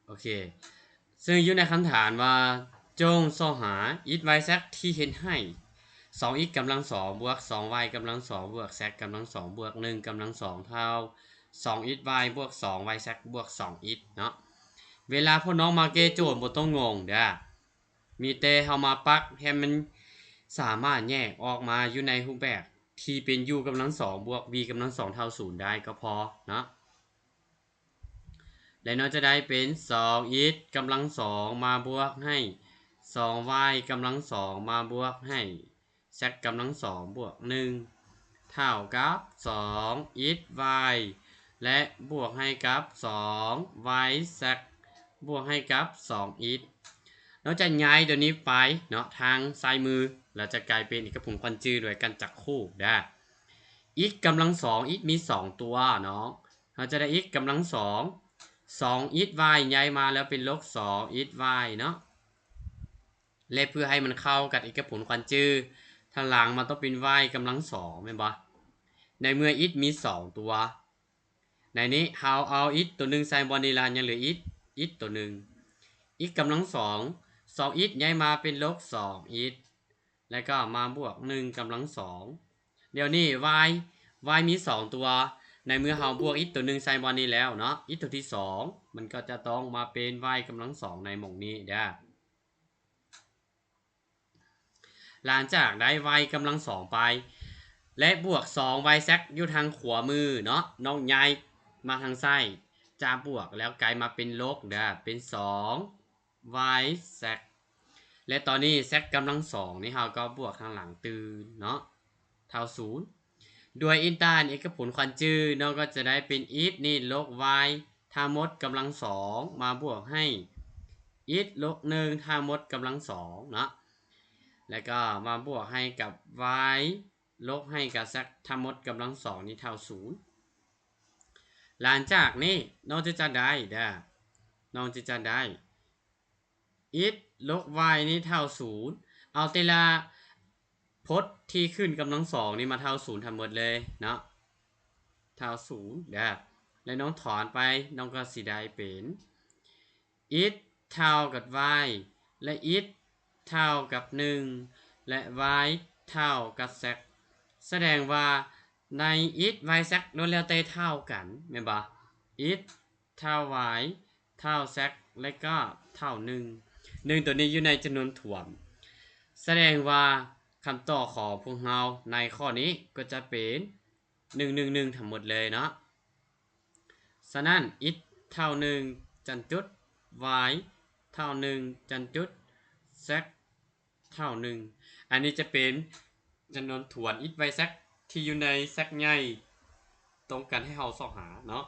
ໂອເຄ ຊຶ່ງຢູ່ໃນຄຳຖາມວ່າ ຈົ່ງຊອກຫາ x y z ທີ່ເຮັດໃຫ້ ສອງ x ກຳລັງສອງ ບວກ ສອງ y ກຳລັງສອງ ບວກ z ກຳລັງສອງ ບວກ ໜຶ່ງ ກຳລັງສອງ ເທົ່າ ສອງ x y ບວກ ສອງ y z ບວກ ສອງ x ເນາະ. ເວລາພວກນ້ອງມາແກ້ໂຈດບໍ່ຕ້ອງງົງເດີ້ ມີແຕ່ເຮົາມາປັກໃຫ້ມັນສາມາດແຍກອອກມາຢູ່ໃນຮູບແບບທີ່ເປັນ u ກຳລັງສອງ ບວກ v ກຳລັງສອງ ເທົ່າ ສູນ ໄດ້ກໍພໍເນາະ. ແລະ ນ້ອງຈະໄດ້ເປັນ ສອງ x ກຳລັງສອງ ມາບວກໃຫ້ ສອງ y ກຳລັງສອງ ມາບວກໃຫ້ z ກຳລັງສອງ ບວກ ໜຶ່ງ ເທົ່າກັບ ສອງ x y ແລະ ບວກໃຫ້ກັບ ສອງ y z ບວກໃຫ້ກັບ ສອງ x. ນ້ອງຈະຍ້າຍຕົວນີ້ໄປເນາະ ທາງຊ້າຍມື ແລ້ວຈະກາຍເປັນເອກະຜົນຂວັນຈື່ໂດຍການຈັບຄູ່ເດີ້. x ກຳລັງສອງ x ມີສອງຕົວເນາະ ເຮົາຈະໄດ້ x ກຳລັງສອງ ສອງ x y ຍ້າຍມາແລ້ວເປັນລົບ ສອງ x y ເນາະ. ແລະ ເພື່ອໃຫ້ມັນເຂົ້າກັບເອກະຜົນຂວັນຈື່ ທາງຫຼັງມັນຕ້ອງເປັນ y ກຳລັງສອງ ແມ່ນບໍ່? ໃນເມື່ອ x ມີສອງຕົວ ໃນນີ້ເຮົາເອົາ x ຕົວໜຶ່ງໃສ່ບ່ອນນີ້ລະ ຍັງເຫຼືອ x x ຕົວໜຶ່ງ x ກຳລັງສອງ ສອງ x ຍ້າຍມາເປັນລົບ ສອງ x ແລ້ວກໍມາບວກ ໜຶ່ງ ກຳລັງສອງ. ດຽວນີ້ y y ມີສອງຕົວ ໃນເມື່ອເຮົາບວກ x ຕົວໜຶ່ງໃສ່ບ່ອນນີ້ແລ້ວເນາະ x ຕົວທີສອງ ມັນກໍຈະຕ້ອງມາເປັນ y ກຳລັງສອງ ໃນໝ່ອງນີ້ເດີ້. ຫຼັງຈາກໄດ້ y ກຳລັງສອງໄປ ແລະ ບວກ ສອງ y z ຢູ່ທາງຂວາມືເນາະ ນ້ອງຍ້າຍມາທາງຊ້າຍ ຈາກບວກແລ້ວກາຍມາເປັນລົບເດີ້ ເປັນ ສອງ y z ແລະ ຕອນນີ້ z ກຳລັງສອງນີ້ເຮົາກໍບວກທາງຫຼັງຕື່ມເນາະ ເທົ່າ ສູນ. ດ້ວຍເອກະຜົນຂວັນຈື່ ນ້ອງກໍຈະໄດ້ເປັນ x ນີ້ລົບ y ທັງໝົດກຳລັງສອງ ມາບວກໃຫ້ x ລົບ ໜຶ່ງ ທັງໝົດກຳລັງສອງເນາະ ແລ້ວກໍມາບວກໃຫ້ກັບ y ລົບໃຫ້ກັບ z ທັງໝົດກຳລັງສອງ ນີ້ ເທົ່າ ສູນ. ຫຼັງຈາກນີ້ ນ້ອງຈະໄດ້ເດີ້ ນ້ອງຈະໄດ້ x ລົບ y ນີ້ເທົ່າ ສູນ. ເອົາແຕ່ລະພົດທີ່ຂຶ້ນກຳລັງສອງນີ້ມາເທົ່າ ສູນ ທັງໝົດເລີຍເນາະ ເທົ່າ ສູນເດີ້ ແລ້ວນ້ອງຖອນໄປ ນ້ອງກໍຊິໄດ້ເປັນ x ເທົ່າກັບ y ແລະ x ເທົ່າກັບ ໜຶ່ງ ແລະ y ເທົ່າກັບ z. ສະແດງວ່າໃນ x y z ລ້ວນແລ້ວແຕ່ເທົ່າກັນ ແມ່ນບໍ່? x ເທົ່າ y ເທົ່າ z ແລະກໍເທົ່າ ໜຶ່ງ. ໜຶ່ງ ຕົວນີ້ຢູ່ໃນຈຳນວນຖ້ວນ ສະແດງວ່າຄຳຕອບຂອງພວກເຮົາໃນຂໍ້ນີ້ກໍຈະເປັນ ໜຶ່ງ ໜຶ່ງ ໜຶ່ງ ທັງໝົດເລີຍເນາະ. ສະນັ້ນ x ເທົ່າ ໜຶ່ງ ຈັນຈຸດ y ເທົ່າ ໜຶ່ງ ຈັນຈຸດ z ເທົ່າ ໜຶ່ງ. ອັນນີ້ຈະເປັນຈຳນວນຖ້ວນ x y z ທີ່ຢູ່ໃນ Z ໃຫຍ່ ຕ້ອງການໃຫ້ເຮົາຊອກຫາເນາະ.